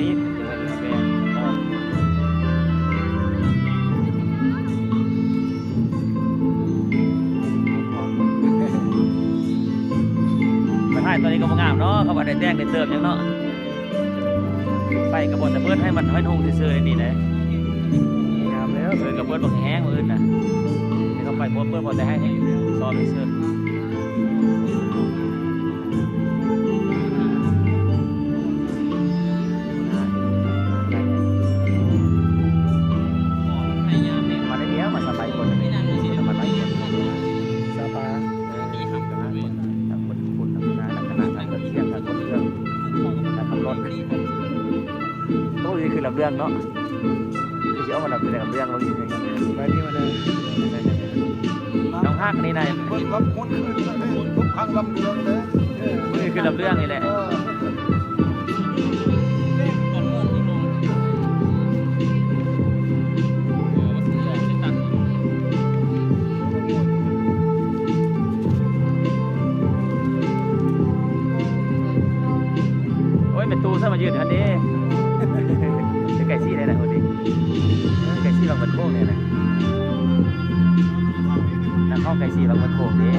ໄປຖ່າຍຕອນນີ້ກໍບໍ່ງາມເນາະ ເຂົາວ່າໄດ້ແຕ່ງໄດ້ເຕີມຫຍັງເນາະ. ໄຟກໍບໍ່ໄດ້ເປີດໃຫ້ມັນຫ້ອຍຫຸ່ງຊື່ໆ ນີ້ນະ. ງາມແລ້ວ ເອີ ກໍເປີດບັກແຮງມື້ອື່ນນະ. ແຕ່ກໍໄຟບໍ່ເປີດ ບໍ່ໄດ້ໃຫ້ຊ້ອມຊື່ໆ. ມາໄດ້ແລ້ວ ມາສະບາຍຄົນ ມາຫຼາຍຄົນ ສະບາຍ ເອີ ຫ້າຄົນ ທັງຄົນຍີ່ປຸ່ນ ທັງຄະນະ ທັງຄະນະ ທັງເຄື່ອງສຽງ ທັງຄົນເຄື່ອງ ທັງຂັບລົດ. ໂອ້ຍ ຄືລຳເລື່ອງເນາະ ຄືຊິເອົາມາລຳເລື່ອງ ລຳເລື່ອງບໍ່ມີ. ໄປນີ້ມາເດີ ນ້ອງຮັກນີ້ນະ ເບິ່ງກັບຄົນອື່ນ ທຸກຄັ້ງລຳເລື່ອງເດ້. ເອີ ຄືລຳເລື່ອງນີ້ແຫຼະ. ເອີ ໂອ້ຍ ແມ່ຕູ້ຊະມາຢືນຫັ້ນເດ້. ໄກໆຊິໄດ້ນະ ໂອ້ຍ ໄກໆຊິ ບາງບັນໂຄງນີ້ນະ ນັກຮ້ອງໄກໆຊິ ບາງບັນໂຄງນີ້.